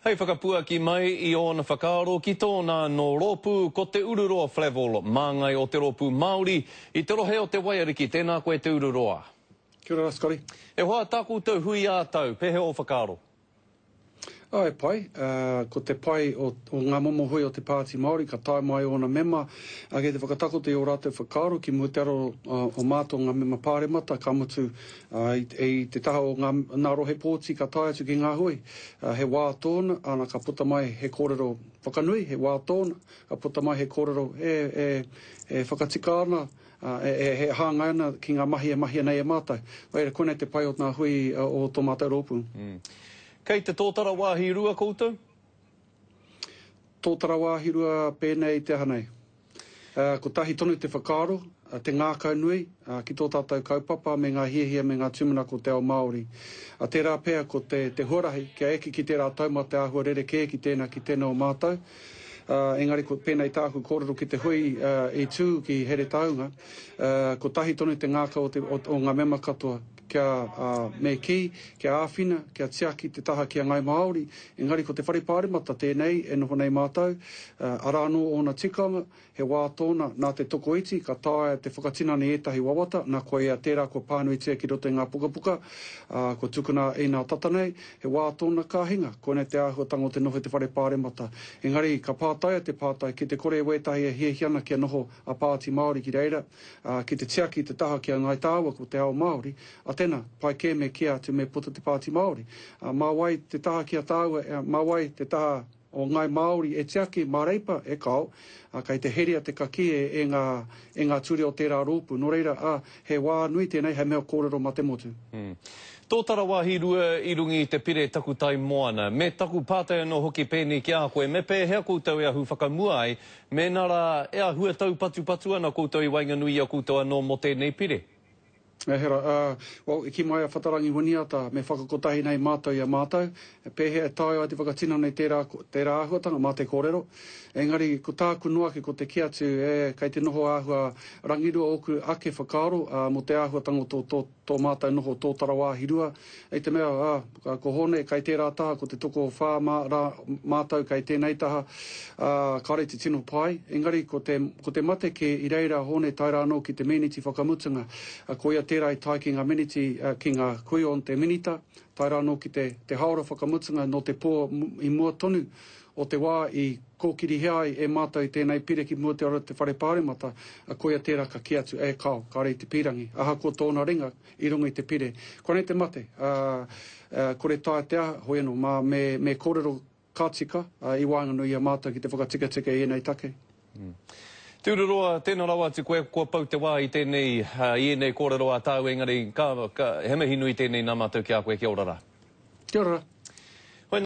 Hei whakapuaki mai i ōna whakaaro ki tōna anō rōpū, ko Te Ururoa Flavell, māngai o te Rōpū Māori i te rohe o Te Waiariki. Tēnā koe Te Ururoa. Kia ora Scotty. E hoa, tā koutou hui ā-tau, pēhea ō whakaaro? Āe pai, ko te pai o ngā momo hui o te Pāti Māori ka tae mai ōna mema ki te whakatakoto i ō rātou whakaaro ki mua te aro o mātou ngā mema pāremata, ka mutu i te taha o ngā nā rohe pōti ka tae atu ki ngā hui. He wā tōna, ana ka puta mai he kōrero whakanui, he wā tōna, ka puta mai he kōrero e whakatika ana, e hāngai ana ki ngā mahi e mahia nei e mātou. Reira, koinei te pai o ngā hui o tō mātou rōpū. Kei te tōtara wāhi rua koutou? Tōtara wāhi rua pēnei i te aha nei. Kotahi tonu te whakaaro, te ngākau nui ki tō tātou kaupapa me ngā hiahia me ngā tūmanako o te ao Māori. Tērā pea ko te huarahi kia eke ki tērā taumata āhua rerekē ki tēnā ki tēnā o mātou. Engari ko pēnei tāku kōrero ki te hui i tū ki Heretaunga, kotahi tonu te ngākau o ngā mema katoa kia, me kī, kia āwhina, kia tiaki te taha ki a Ngāi Māori, engari ko te Whare Pāremata tēnei e noho nei mātou, arā anō ōna tikanga, He wā tōna, nā te tokoiti ka taea te whakatinana i ētahi wawata, nā koia tērā kua pānuitia ki roto i ngā pukapuka, ā, kua tukuna inā tata nei, he wā tōna ka hinga, koinei te āhuatanga o te noho i te whare pāremata. Engari, ka pātaia te pātai, ki te kore wētahi e hiahia ana kia noho a Pāti Māori ki reira, ā, ki te tiaki i te taha ki a Ngāi Tāua ko te ao Māori, a tēnā, pai kē me kīa atu me puta te Pāti Māori. Ā, mā wai te taha ki a tāua, mā wai te taha O Ngāi Māori e tiaki, mā Reipa e kao, ā, kei te heria te kakī e ngā, e ngā ture o tērā rōpū. Nō reira, ā, he wā nui tēnei hei mea kōrero mā te motu. Tōtara wāhi rua i runga i te pire takutai moana. Me taku pātai anō hoki pēnei ki a koe, me pēhea koutou e ahu whakamua ai, mēnā rā e āhua taupatupatu ana koutou i waenganui i a koutou anō mō tēnei pire? Ehara, ā, well, i kī mai a Whatarangi Winiata, me whakakotahi nei mātou i a mātou, e pēhea e taea ai te whakatinana i tērā, tērā āhuatanga, mā te kōrero. Engari, ko tāku noa ake, ko te kī atu, e, kei te noho āhua rangirua ōku ake whakaaro, ā, mō te āhuatanga o tō, tō, tō mātou noho tōtara wāhi rua, i te mea, ā, ko Hōne kei tērā taha, ko te tokowhā mā, rā, mātou kei tēnei taha, ā, kāore te tino pai. Engari, ko te, ko te mate kē, i reira a Hōne tae rā anō ki te meneti whakamutunga, ā, koia tērā i tae ki ngā meneti, ā, ki ngā hui o te minita, tae rā anō ki te, te hāora whakamutunga nō te pō i mua tonu o te wā i kōkirihia ai e mātou tēnei pire ki mua te ora te Whare Pāremata, ā, koia tērā ka kī atu, e kāo, kāore i te pīrangi, ahakoa tōna ringa, i runga i te pire. Konei te mate, ā, kore taea te aha, hoi anō, mā, me, me kōrero ka tika, ā, i waenganui i a mātou ki te whakatikatika i ēnei take. Te Ururoa, tēnā rawa atu koe, kua pau te wā i tēnei, i ēnei kōrero a tāu, engari, ka, ka, he mihi nui tēnei nā mātou ki a koe, kia ora rā. Kia ora rā.